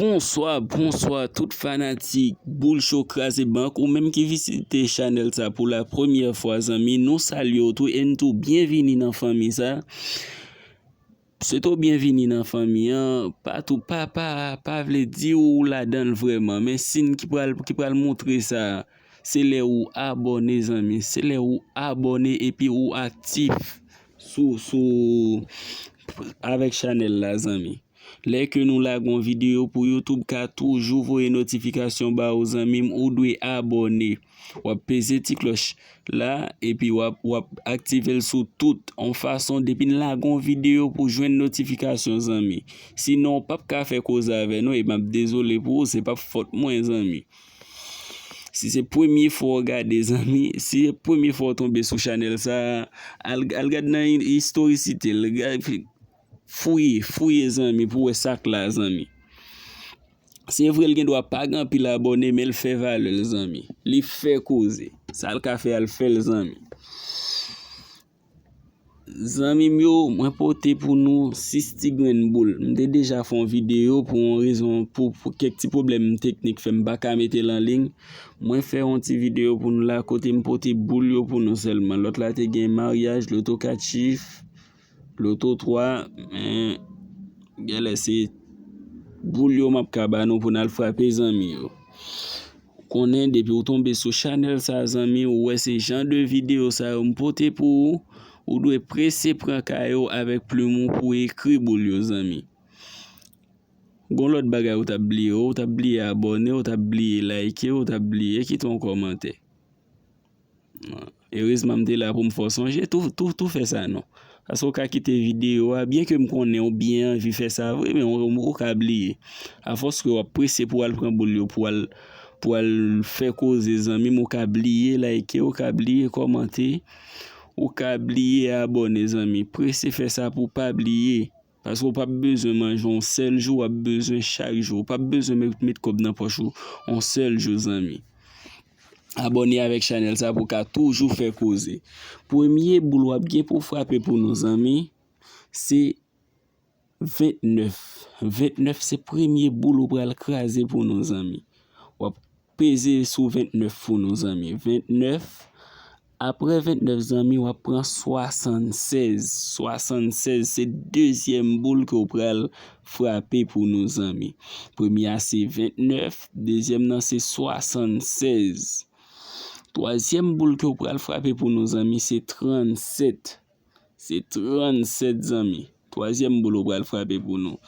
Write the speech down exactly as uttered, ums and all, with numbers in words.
Bonswa, bonswa tout fanatik Boul Cho Kraze Bank, ou menm ki vizite chanèl sa pou la premyè fwa, zanmi, nou salye w tou e n tou byenvini nan fanmi sa. Swete w byenvini nan fanmi an, pa tou, pa, pa, pa vle di w ladan l vrèman, men siy ki pral, ki pral montre sa, se lè ou abòne, zanmi, se lè ou abòne epi ou aktif sou, sou, avèk chanèl la, zanmi. Lè ke nou lage yon videyo pou YouTube ka toujou voye notifikasyon ba ou, zanmi m, ou dwe abòne. W ap peze ti klòch la, epi w ap, w ap aktive l sou tout, yon fason, depi n lage yon videyo pou jwenn notifikasyon, zanmi. Sinon, w p ap ka fè koze avè nou, e m ap dezole pou ou, se p ap fòt mwen, zanmi. Si se premye fwa w gade, zanmi, si se premye fwa w tonbe sou chanèl sa, al, al gad nan i-, istorisite l, gad, fouye, fouye, zanmi, pou w wè sa k la, zanmi. Se vre, l gen dwa pa gen anpil abòne, men l fè valè l, zanmi. Li fè koze. Sa l ka fè a, l fè l, zanmi. Zanmi m yo, mwen pote pou nou sis ti grenn boul. M te deja fè yon videyo pou yon rezon, pou, pou kèk ti pwoblèm teknik fè m pa ka mete l an liy. Mwen fè yon ti videyo pou nou la, kote m pote boul yo pou nou sèlman. Lòt la te gen maryaj, loto kat chif, loto twa, men genlè se boul yo m ap ka ba nou pou n al frape, zanmi yo. Konnen depi w tonbe sou chanèl sa, zanmi, ou wè se jan de videyo sa yo m pote pou ou, ou dwe prese pran kaye w avèk plim ou pou w ekri boul yo, zanmi. Gon lòt bagay ou t ap bliye, ou t ap bliye abòne, ou t ap bliye like, ou t ap bliye kite yon kòmantè. Erezman m te la pou m fè w sonje, tou, tou, tou fè sa non. Paske w ka kite videyo a, byenke m konnen w byen anvi fè sa vre, men w, w ka bliye. Afòs ke w ap prese pou w al pran boul yo, pou w al, pou w al fè koze, zanmi m, ou ka bliye like, ou ka bliye kòmante, ou ka bliye abòne, zanmi. Prese fè sa pou w pa bliye. Paske w p ap bezwen manje yon sèl jou, w ap bezwen chak jou. W p ap bezwen met, met kòb nan pòch ou yon sèl jou, zanmi. Abòne avèk chanèl sa pou w ka toujou fè koze. Premye boul w ap gen pou w frape pou nou, zanmi, se ventnèf. Ventnèf se premye boul ou pral kraze pou nou, zanmi. W ap peze sou ventnèf pou nou, zanmi. Ventnèf. Apre ventnèf, zanmi, w ap pran swasannsèz. Swasannsèz se dezyèm boul ke w pral frape pou nou, zanmi. Premye a se ventnèf, dezyèm nan se swasannsèz. Twazyèm boul ke w pral frape pou nou, zanmi, se trannsèt. Se trannsèt, zanmi. Twazyèm boul ou pral frape pou nou.